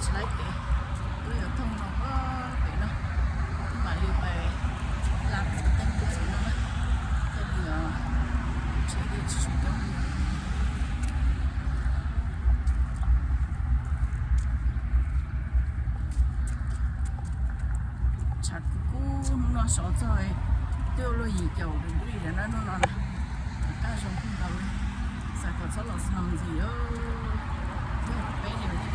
Tsis laib kev, wb yuav thooj no pem no, wb mam li pais la teeb pem no na, thiaj li tsheb thiaj tsis tshua coob. Tshav kub kub, hnub no sov txog twb ua luaj yim caum degree lawm na hnub no na, qab zoo kawg nkaus li, xav kom txhob los snow ntxiv. Peb li ces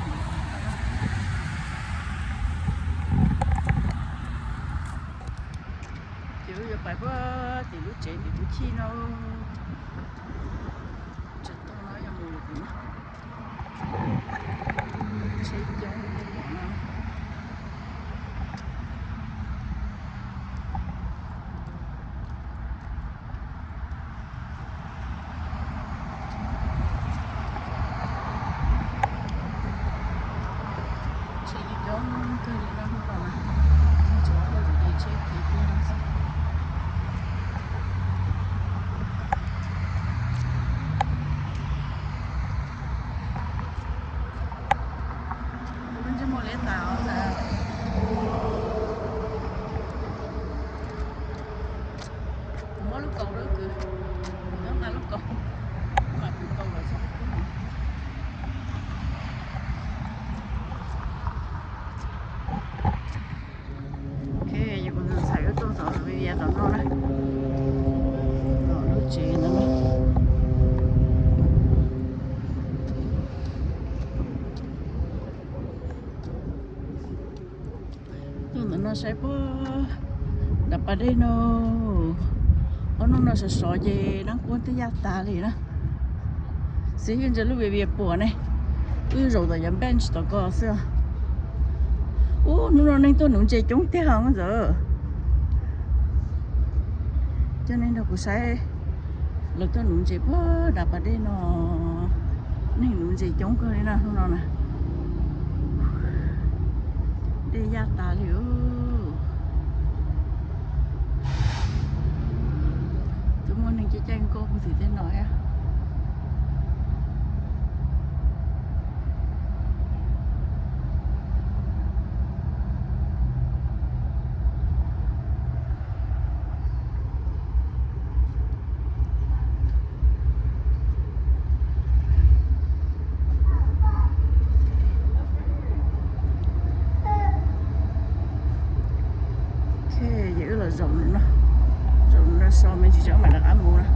wb yuav pais puag tim lub tsev tim kuv chij no, tsev toj no yog mus tim no. Tsheb coob. Tsheb coob kawg li no hnub no na, tsuas pom tej tsheb kev tiag no xwb. Kuv ntsej muag liab tas os. Kuv muab lub kaus rau kwv, kuv nyob nqa lub kaus, kuv mam kwv kaus los txog. Ok, yus kuv ntxhais wb tuaj tom Vivian tom no na, tom lub tsev no na. Tuaj ntawm no saib puag nram pas dej no. Ob hnub no sov sov ces Nab Kuab twb yaj tas li na. Xib hwb ntsia lub Vivian puas ne, wb zaum tom yav bench tom ko xwb. Ub, hnub no neeg tuaj nuv ntses coob tiag os Nkauj Ntxawm. Coj nej nrog kuv saib lawv tuaj nuv ntses puag nram pas dej no. Neeg nuv ntses coob kawg li na hnub no na. Dej yaj tas li. Twb muaj neeg caij caij nkoj puag tim tej no thiab. Ok, ces wb los zaum no, zaum no so me ntsis tso mam rov qab mus na.